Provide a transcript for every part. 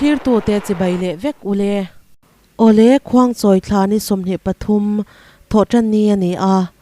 Thlirtute chibai leh vek ule. Awle, Khuangchawi thla ni 23 thawhtanni a ni a.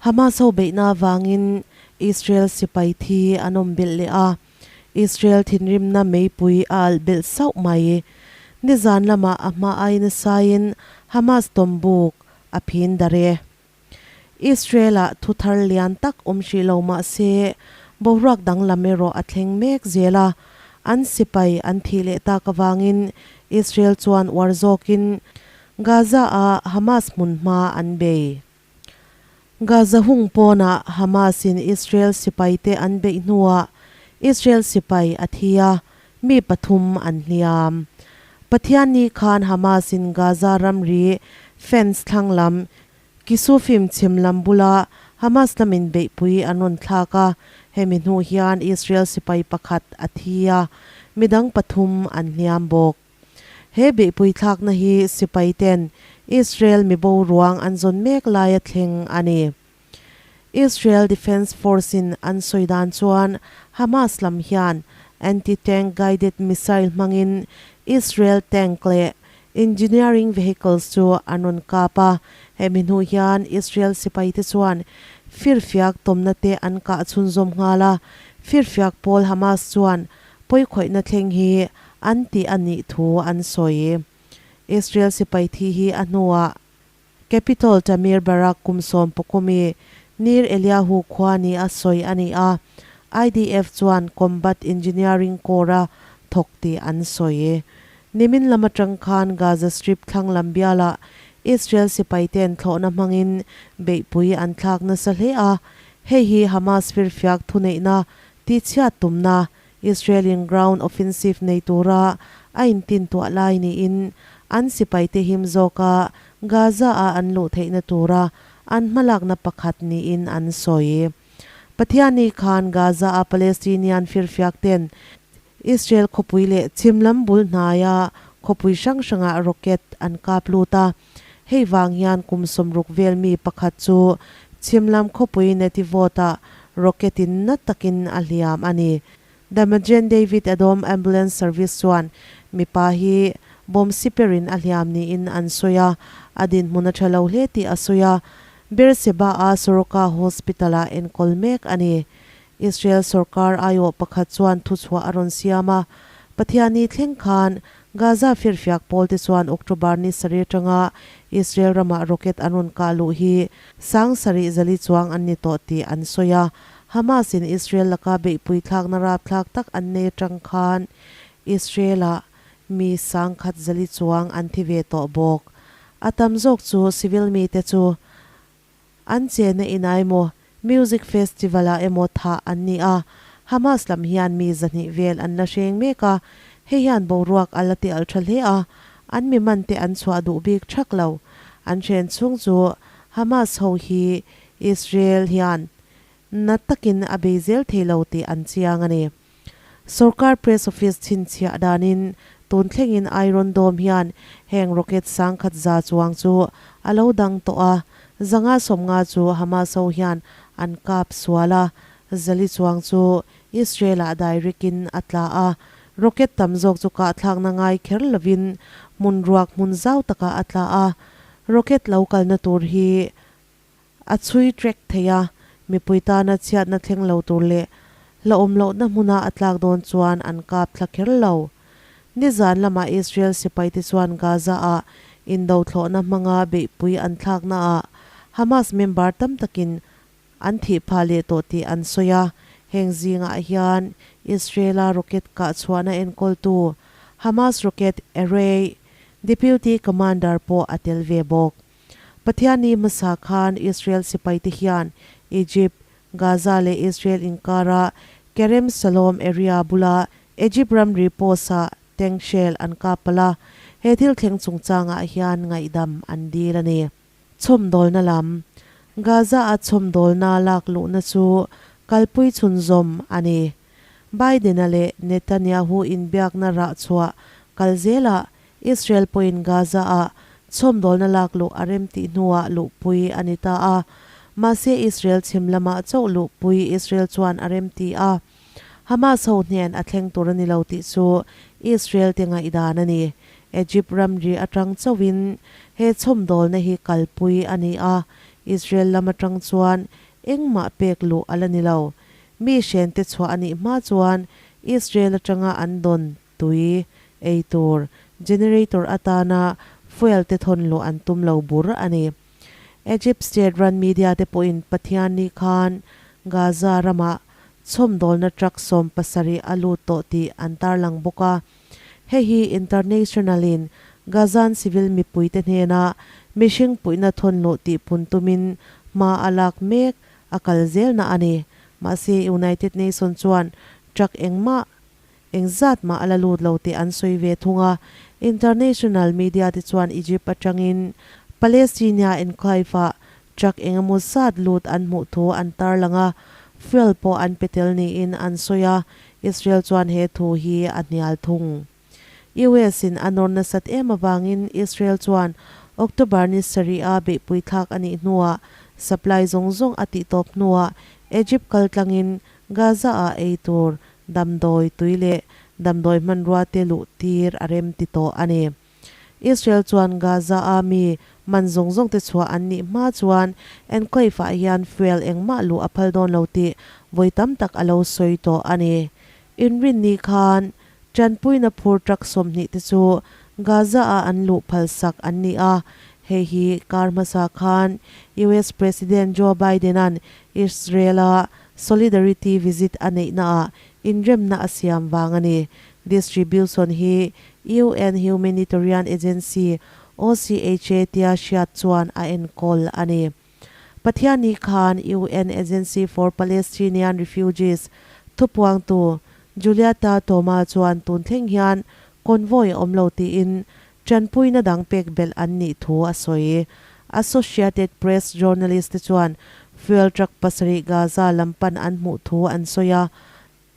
Hamas ho beihna avangin Israel sipai thi an awm belh leh a, Israel thinrimna meipui a alh belh sauh mai. Nizan lamah a hma ai nasaiin Hamas tawmbuk a phin darh e. Israel-ah thu thar lian tak awm hrih lo mah se, boruak danglam erawh a thleng mek zel a. An sipai an thih leh tak avangin Israel chuan uar zawkin Gaza-a Hamas hmunhma an bei. Gaza hung pawnah Hamas-in Israel sipaite an beih hnuah Israel sipai a thi a, mi pathum an hliam. Pathianni khan Hamas-in Gaza ramri fence thlang lam Kisufim chhim lam bula Hamas lamin beihpui an rawn thlak a, hemi hnu hian Israel sipai pakhat a thi a, midang pathum an hliam bawk. He beihpui thlakna hi sipai ten Israel mibo ruang an zawn mek laia thleng a ni. Israel Defence Force in an sawi dan chuan Hamas lam hian anti-tank guided missile hmangin Israel tank leh engineering vehicles chu an rawn kap a, hemi hnu hian Israel sipai te chuan firfiak tawmna te an kah chhunzawm nghal a, firfiak pawl Hamas chuan Pawikhawihna thleng hi an tih a nih thu an sawi. Israel sipai thi hi a hnuah Capital Tamir Barak kum sawm pawkawmi Nir Eliyahu khua ni a sawi a ni a, IDF chuan Combat Engineering Corps-a thawk tih an sawi. Nimin lam atang khan Gaza Strip thlang lam bialah Israel sipaite'n thlawhna hmangin beihpui an thlak nasa hle a, hei hi Hamas firfiak thuneihna Tihchhiat tumna, Israel-in ground offensive nei tura a intintuah lai niin an sipaite him zawka Gaza-a an luh theihna tura an hmalakna pakhat niin an sawi. Pathianni khan Gaza-a Palestinian firfiakten Israel khawpui leh chhim lam bul hnaia khawpui hrang hrangah rocket an kap lut a, hei vang hian kum 60 vel mi pakhat chu chhim lam khawpui Netivot-ah rocket in na takin a hliam a ni. The Magen David Adom Ambulance Service chuan mipa hi bomb siperin a hliam niin an sawi a, a dinhmun a tha lo hle tih a sawi a, Beersheba-a Soroka Hospital-ah enkawl mek a ni. Israel sorkar aiawh pakhat chuan thuchhuah a rawn siam a, Pathianni thleng khan Gaza firfiak pawlte chuan October ni sarih atanga Israel ramah rocket an rawn kah luh hi 7000 zali chuang an ni tawh tih an sawi a. Hamas-in Israel laka beihpui thlakna rapthlak tak an nei atang khan Israel-ah mi 1000 zali chuang an thi ve tawh bawk. A tam zawk chu civil mite chu An chenna inah emaw, music festival-ah emaw thah an ni a, Hamas lam hian mi 200 vel an la hreng mek a, hei hian boruak a la ti alh tha hle a, an mi mante an chhuah duh bik thak lo. An hren chhung chu Hamas ho hi Israel hian na takin a bei zel thei lo tih an chiang a ni. Sorkar Press Office chhinchhiah danin tun thlengin Iron Dome hian heng rocket 1100 chuang chu a lo dang tawh a, 550 chu Hamas ho hian an kap sual a, 400 chuang chu Israel-ah direct-in a tla a, rocket tam zawk chu kahthlakna ngai kher lovin hmun ruak hmun zau takah a tla a, rocket lo kalna tur hi A chhui trek thei a, mipui tana chhiatna thleng lo tur leh hlauhawm lohna hmuna a tlak dawn chuan an kap thla kher lo. Nizan lamah Israel sipaite chuan Gaza-ah indo thlawhna hmanga beihpui an thlaknaah Hamas member tam takin an thih phah leh tawh tih an sawi a, heng zingah hian Israel-a rocket kah chhuahna enkawltu Hamas rocket array deputy commander pawh a tel ve bawk. Pathianni hmasa khan Israel sipaite hian Egypt, Gaza leh Israel inkara Kerem Shalom area bula Egypt ramri post-ah tank shell an kap palh a, he thil thleng chungchangah hian ngaihdam an dil a ni. Chhawmdawlna lam, Gaza-a chhawmdawlna lak luhna chu kalpui chhunzawm a ni. Biden-a leh Netanyahu inbiakna rah chhuah kal zelah Israel pawhin Gaza-ah chhawmdawlna lak luh a rem tih hnuah luhpui a ni ta a. Mahse Israel chhim lamah chauh luhpui Israel chuan a rem ti a. Hamas ho hnen a thleng tur a ni lo tih chu Israel te ngaihdan a ni. Egypt ramri atang chauhin he chhawmdawlna hi kalpui a ni a, Israel lam atang chuan engmah pek luh a la ni lo. Mi hrente chhuah a nih hma chuan Israel atanga an dawn tui ei tur generator atana fuel te thawn luh an tum lo bur a ni. Egypt state run media te pawhin Pathianni khan Gaza ramah chhawmdawlna truck 70 a lut tawh tih an tarlang bawk a. Hei hi international in Gazan civil mipuite hnena mihring puihna thawn luh tih pun tumin hma a lak mek a kal zelna a ni. Mahse United Nation chuan truck engmah Engzat mah a la lut lo tih an sawi ve thung a, international media te chuan Egypt atangin Palestinia enclave-ah truck engemaw zat lut an hmuh thu an tarlang a, fuel pawh an pe tel niin an sawi a, Israel chuan he thu hi a hnial thung. US in a nawr nasat em avangin Israel chuan October ni sarih-a beihpui thlak a nih hnuah supply zawng zawng a tihtawp hnuah Egypt kaltlangin Gaza-ah ei tur Damdawi tui leh damdawi hmanrua te luh tir a rem ti tawh a ni. Israel chuan Gaza-a mi man zawng zawng te chhuah an nih hma chuan enclave-ah hian fuel engmah luh a phal dawn lo tih vawi tam tak a lo sawi tawh a ni. Inrinni khan tanpuina phur truck 20 te chu Gaza-a an luh phal sak an ni a, hei hi kar hmasa khan US President Joe Biden-a'n Israel-a Solidarity visit a neihnaah inremna a siam vang a ni. Distribution hi UN Humanitarian Agency, OCHA, tia hriat chuan a enkawl a ni. Pathianni khan UN Agency for Palestinian Refugees thupuangtu Julieta Toma chuan tun thleng hian convoy a awm lo tiin tanpuina dang pek belh an nih thu a sawi. Associated Press journalist te chuan fuel truck pasarih Gaza lam pan an hmuh thu an sawi a.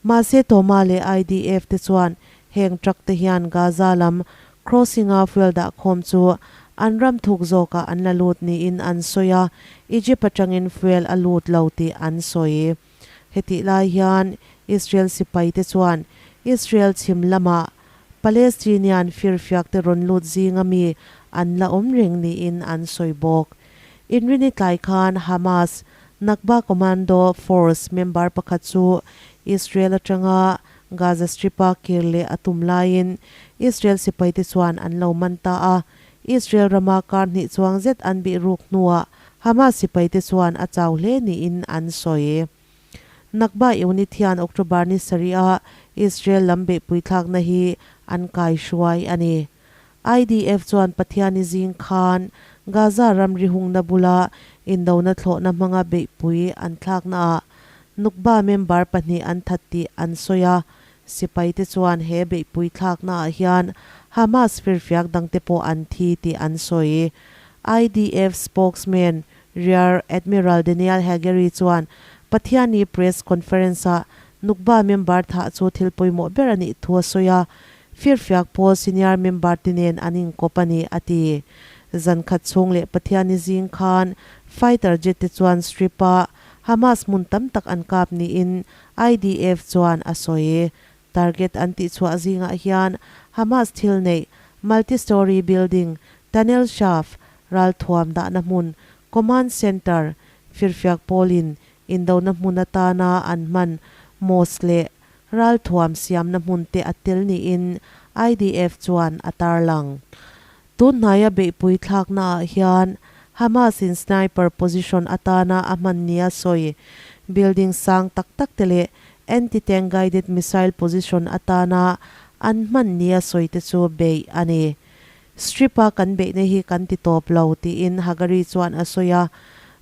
Mahse Toma leh IDF te chuan heng truck te hian Gaza lam crossing-a fuel dahkhawm chu an ram thuk zawkah an la lut niin an sawi a, Egypt atangin fuel a lut lo tih an sawi. Hetih lai hian Israel sipaite chuan Israel chhim lamah Palestinian firfiakte rawn lut zinga mi an la awm reng niin an sawi bawk. Inrini tlai khan Hamas Nakba Commando Force member pakhat chu Israel atanga Gaza Strip-a kir leh a tum laiin Israel sipaite chuan an lo man ta a. Israel rama kar hnih chuang zet an bih ruk hnuah Hamas sipaite chuan a chau hle niin an sawi. Nakba unit hian October ni sarih-a Israel lam beihpui thlakna hi an kai hruai a ni. IDF chuan Pathiani zing khan Gaza ramri hungna bula indona thlawhna hmanga beihpui an thlaknaah Nukba member pahnih an that tih an sawi a, sipaite chuan he beihpui thlaknaah hian Hamas firfiak dangte pawh an thi tih an sawi. IDF spokesman Rear Admiral Daniel Hagari chuan Pathianni press conference-ah Nukba member thah chu thil pawimawh ber a nih thu a sawi a, firfiak pawl senior member te nen an inkawp a ni, a ti. Zan khat chhung leh Pathianni zing khan fighter jet te chuan Strip-a Hamas hmun tam tak an kap niin IDF chuan a sawi. Target an tihchhuah zingah hian Hamas thil neih, multi-storey building, tunnel shaft, ralthuam dahna hmun, command centre, firfiak pawlin indona hmun atana an hman mosque leh ralthuam siamna hmun te a tel niin IDF chuan a tarlang. Tun hnaia beihpui thlaknaah hian Hamas in sniper position atana a hman nia sawi building sang tak tak te leh anti-tank guided missile position atana an hman nia sawi te chu beih a ni. Strip-a kan beihna hi kan ti tawp lo, tiin Hagari chuan a sawi a.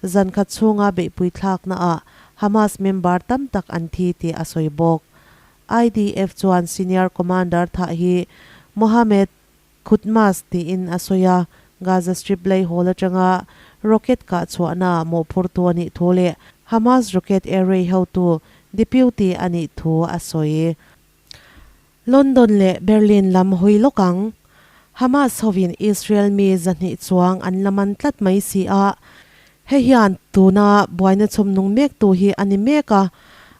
Zan khat chhunga beihpui thlaknaah Hamas member tam tak an thi tih a sawi bawk. IDF chuan senior commander thah hi Mohammed Khutmas tiin a sawi a, Gaza Strip lei hawl atanga rocket kah chhuahna mawhphurtu a nih thu leh Hamas rocket array hotu deputy a nih thu a sawi. London leh Berlin lam hawi lawk ang. Hamas hovin Israel mi 200 chuang an la man tlat mai si a, hei hian tuna buaina chhawm nung mektu hi a ni mek a.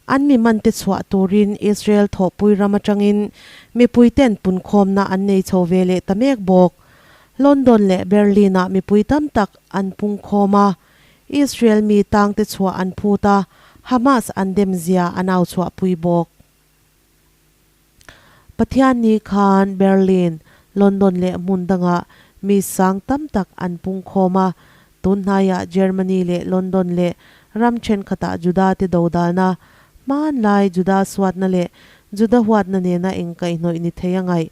An mi mante chhuah turin Israel thawhpui ram atangin mipuiten punkhawmna an nei chho ve leh ta mek bawk. London leh Berlin-ah mipui tam tak an pungkhawm a, Israel mi tangte chhuah an phut a, Hamas an dem zia an au chhuahpui bawk. Pathianni khan Berlin, London leh hmun dangah mi sang tam tak an pungkhawm a, tun hnaiah Germany leh London leh ram thenkhatah Juda te dodalna, hmanlai Juda suatna leh Juda huatna nena inkaihhnawih ni thei a ngaih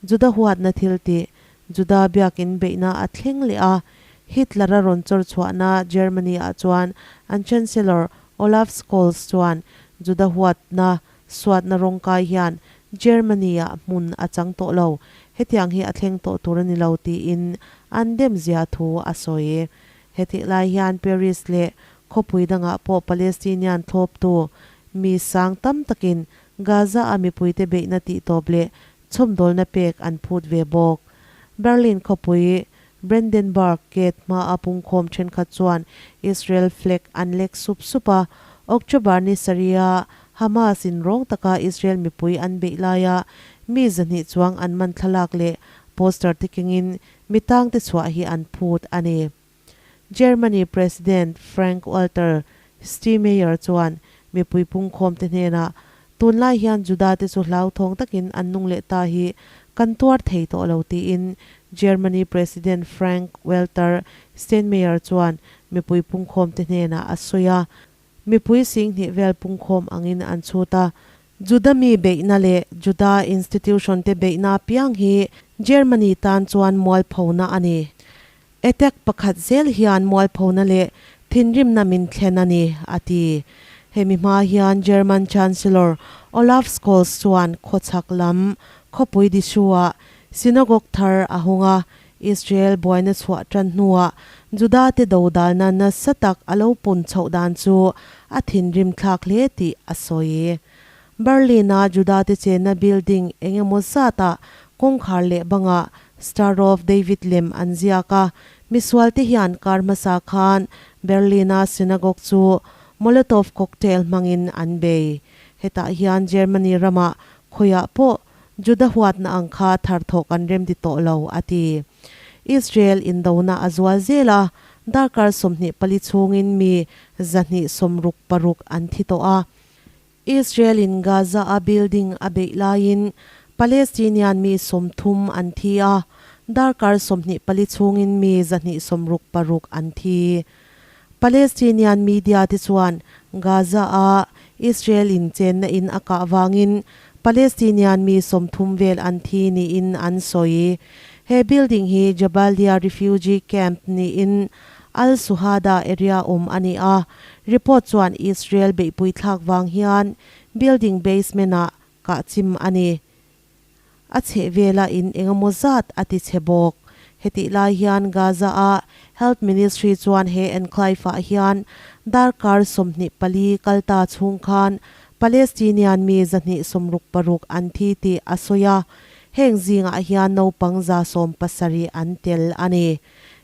Juda huatna thil tih Juda biakin beihna a thleng leh a, Hitler-a rawn chawr chhuahna Germany-ah chuan an Chancellor Olaf Scholz chuan Juda huatna suatna rawngkai hian Germany-ah hmun a chang tawh lo, hetiang hi a thleng tawh tur a ni lo tiin an dem zia thu a sawi. Hetih lai hian Paris leh khawpui dangah pawh Palestinian thlawptu mi sang tam takin Gaza-a mipuite beihna tihtawp leh chhawmdawlna pek an phut ve bawk. Berlin khawpui Brandenburg Gate hmaa pungkhawm thenkhat chuan Israel flag an lek sup sup a, October ni sarih-a Hamas in rawng taka Israel mipui an beih laia mi 200 chuang an man thlalak leh poster te kengin mi tangte chhuah hi an phut a ni. Germany President Frank-Walter Steinmeier chuan mipui pungkhawmte hnenah, Tunlai hian Juda-te chu hlauthawng takin an nung leh ta hi kan tuar thei tawh lo tiin Germany President Frank-Walter Steinmeier chuan mipui pungkhawmte hnenah a sawi a. Mipui singhnih vel pungkhawm angin an chhut a. Juda mi beihna leh Juda institution te beihna piang hi Germany tan chuan mualphona a ni. Attack pakhat zel hian mualphona leh thinrimna min thlen a ni, a ti. Hemi hma hian German Chancellor Olaf Scholz chuan khawchhak lam khawpui Dissau-ah synagogue thar a hung a, Israel buaina chhuah tan hnuah Juda-te dodalna nasa tak a lo pun chhoh dan chu a thinrim thlak hle tih a sawi. Berlin-a Juda-te chenna building eng emaw zatah kawngkhar leh bangah Star of David lem an ziak a, misualte hian kar hmasa khan Berlin-a synagogue chu Molotov cocktail hmangin an bei. Hetah hian Germany ramah khawiah pawh Juda huatna ang kha thar thawk an remti tawh lo, a ti. Israel indona a zual zel a, darkar 24 chhungin mi 266 an thi tawh a. Israel-in Gaza-a building a beih laiin Palestinian mi 30 an thi a, darkar 24 chhungin mi 266 an thi. Palestinian media te chuan Gaza-a Israel-in chenna in a kah vangin Palestinian mi 30 vel an thi niin an sawi. He building hi Jabalia refugee camp niin Al-Suhada area awm a ni a, report chuan Israel beihpui thlak vang hian building basement-ah kah chim a ni. A chhehvela in engemaw zat a ti chhe bawk. Hetih lai hian Gaza-a Health Ministry chuan he enclave-ah hian darkar 24 kal ta chhung khan Palestinian mi 266 an thi tih a sawi a, heng zingah hian naupang 170 an tel a ni.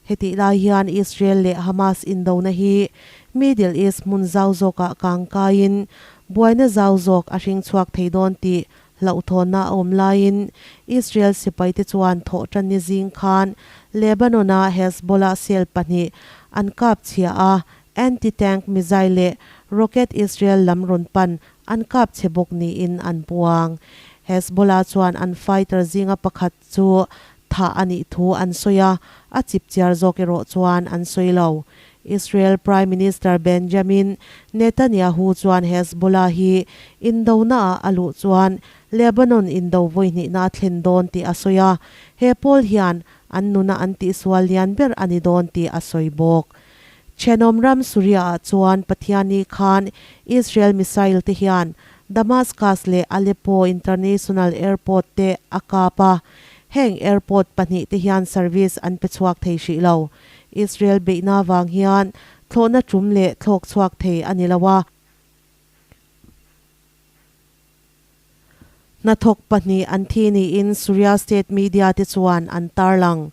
Hetih lai hian Israel leh Hamas indona hi Middle East hmun zau zawkah kang kaiin buaina zau zawk a hring chhuak thei dawn tih hlauhthawnna a awm laiin Israel sipaite chuan thawhtanni zing khan Lebanon-a Hezbollah cell pahnih an kap chhia a, anti-tank missile leh rocket Israel lam rawn pan an kap chhe bawk niin an puang. Hezbollah chuan an fighter zinga pakhat chu thah a nih thu an sawi a, a chipchiar zawk erawh chuan an sawi lo. Israel Prime Minister Benjamin Netanyahu chuan Hezbollah hi indonaah a luh chuan Lebanon indo vawi hnihna a thlen dawn tih a sawi a, he pawl hian an nuna an tihsual lian ber a ni dawn tih a sawi bawk. Thenawm ram Syria-ah chuan Pathianni khan Israel missile te hian Damascus leh Aleppo International Airport te a kap a, heng airport pahnih te hian service an pe chhuak thei hrih lo. Israel beihna vang hian thlawhna tum leh thlawk chhuak thei a ni lo a. Hnathawk pahnih an thi niin Syria state media te chuan an tarlang.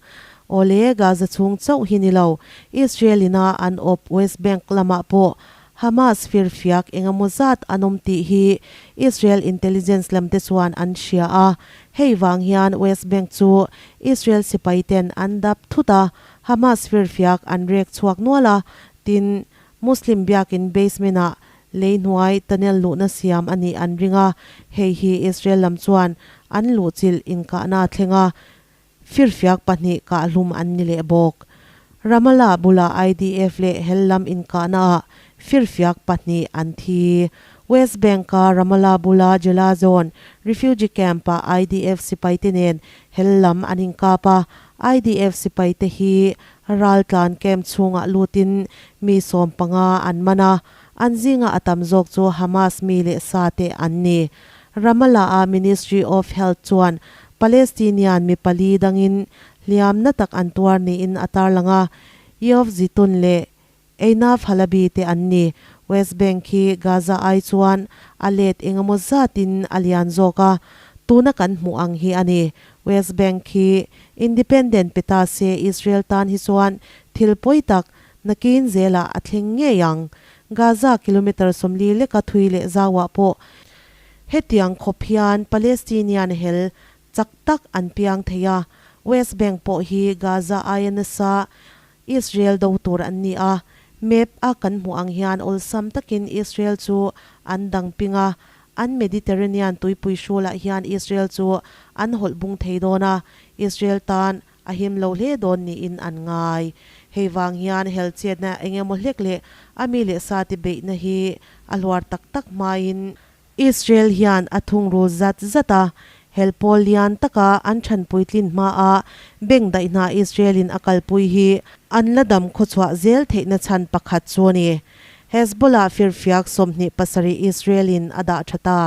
Awle, Gaza chhung chauh hi ni lo, Israel ina an awp West Bank lamah pawh. Hamas firfiak engemaw zat an awm tih hi Israel intelligence lamte chuan an hria a, hei vang hian West Bank chu Israel sipaiten an dap thut a, Hamas firfiak an rek chhuak nual a, tin, Muslim biakin basement-ah lei hnuai tunnel luhna siam a nih an ring a, hei hi Israel lam chuan an luhchilh inkahna a thleng a, Firfiak pahnih kahhlum an ni leh bawk. Ramallah bulah IDF leh hel lam inkahnaah firfiak pahnih an thi. West Bank-a Ramallah bula Jalazone refugee camp-ah IDF sipaite nen hel lam an inkap a, IDF sipaite hi raltlan camp chhungah lutin mi 15 an man a, an zinga a tam zawk chu Hamas mi leh sa te an ni. Ramallah-a Ministry of Health chuan Palestinian mi pali dangin hliam na tak an tuar niin a tarlang a, Yoav Zitun leh Einav Halabi te an ni. West Bank hi Gaza ai chuan a let engemaw zatin a lian zawk a, tuna kan hmuh ang hi a ni. West Bank hi independent pe ta se Israel tan hi chuan thil pawi tak nakin zelah a thleng ngei ang. Gaza kilometre 40 leka thui leh zauah pawh Hetiang khawp hian Palestinian hel chak tak an piang thei a, West Bank pawh hi Gaza aia nasa Israel do tur an ni a, map a kan hmuh ang hian awlsam takin Israel chu an dang ping a, an Mediterranean tuipui hrulah hian Israel chu an hawlh bung thei dawn a, Israel tan a him lo hle dawn niin an ngai. Hei vang hian hel chetna eng emaw hlek leh a mi leh sa ti beihna hi a hluar tak tak hmain Israel hian a thungrul zat zat a, hel pawl lian taka an thanpuitlin hmaa bank daihna Israel-in a kalpui hi an la dam khawchhuah zel theihna chhan pakhat chu a ni. Hezbollah firfiak 27 Israel-in a dah tha ta.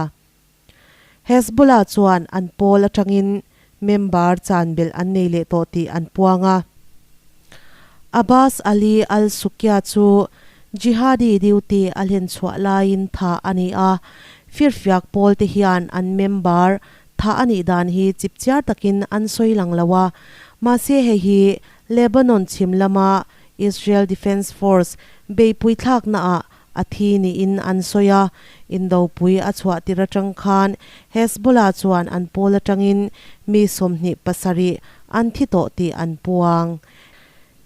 Hezbollah chuan an pawl atangin member chan belh an nei leh tawh tih an puang a. Abbas Ali al-Suqia chu jihadi duty a hlen chhuah laiin thah a ni a, firfiak pawl te hian an member thah a nih dan hi chipchiar takin an sawi lang lo a, mahse hei hi Lebanon chhim lama Israel Defense Force beihpui thlaknaah A thi niin an sawi a, Indopui a chhuah tir atang khan Hezbollah chuan an pawl atangin mi 27 an thi tawh tih an puang.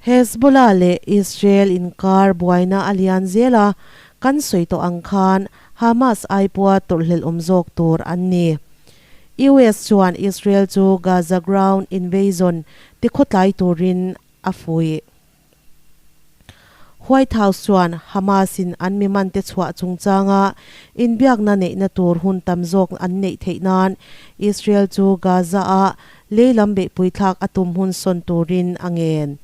Hezbollah leh Israel inkar buaina a lian zel a, kan sawi tawh ang khan Hamas aipua tawrhhlelh awm zawk tur an ni. US chuan Israel chu Gaza ground invasion tikhawtlai turin a fuih. White House chuan Hamas-in an mi mante chhuah chungchanga inbiakna neihna tur hun tam zawk an neih theih nan Israel chu Gaza-a leilam beihpui thlak a tum hun sawn turin a ngen.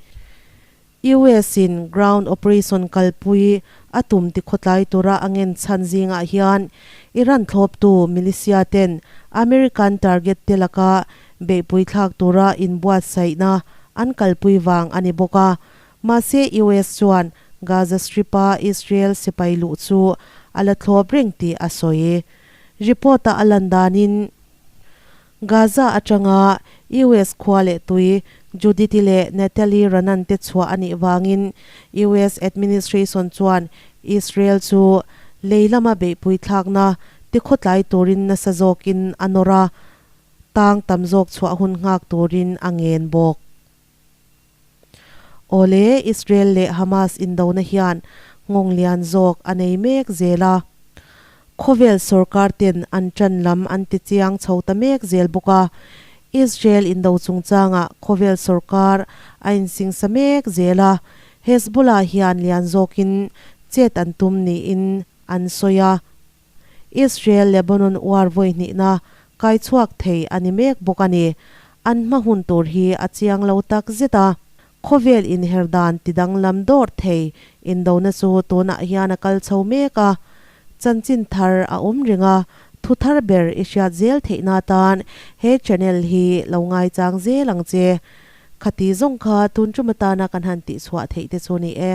US-in ground operation kalpui a tum tikhawtlai tura a ngen chhan zingah hian Iran thlawptu militia ten American target te laka Beihpui thlak tura inbuatsaihna an kalpui vang a ni bawk a. Mahse US chuan Gaza Strip-a Israel sipai luh chu a la thlawp reng tih a sawi. Report-a a lan danin Gaza atanga US khua leh tui Judith-i leh Natalie Ranan te chhuah a nih vangin US administration chuan Israel chu lei lama beihpui thlakna tikhawtlai turin nasa zawkin a nawr a. Tang tam zawk chhuah hun nghak turin a ngen bawk. Awle, Israel leh Hamas indona hian nghawng lian zawk a nei mek zel a. Khawvel sorkar ten an tan lam an ti chiang chho ta mek zel bawk a. Israel indo chungchangah khawvel sorkar a insingsa mek zel a. Hezbollah hian lian zawkin chet an tum niin an sawi a. Israel Lebanon war vawi hnihna kai chhuak thei a ni mek bawk a ni. An hma hun tur hi a chiang lo tak zet a. Khawvel inher dan ti danglam dawr thei indona chu tunah hian a kal chho mek a. Chanchin thar a awm reng a, thu thar ber i hriat zel theihna atan he channel hi lo ngaichang zel ang che. Khati zawng kha tun tum atana kan han tihchhuah theih te chu ni e.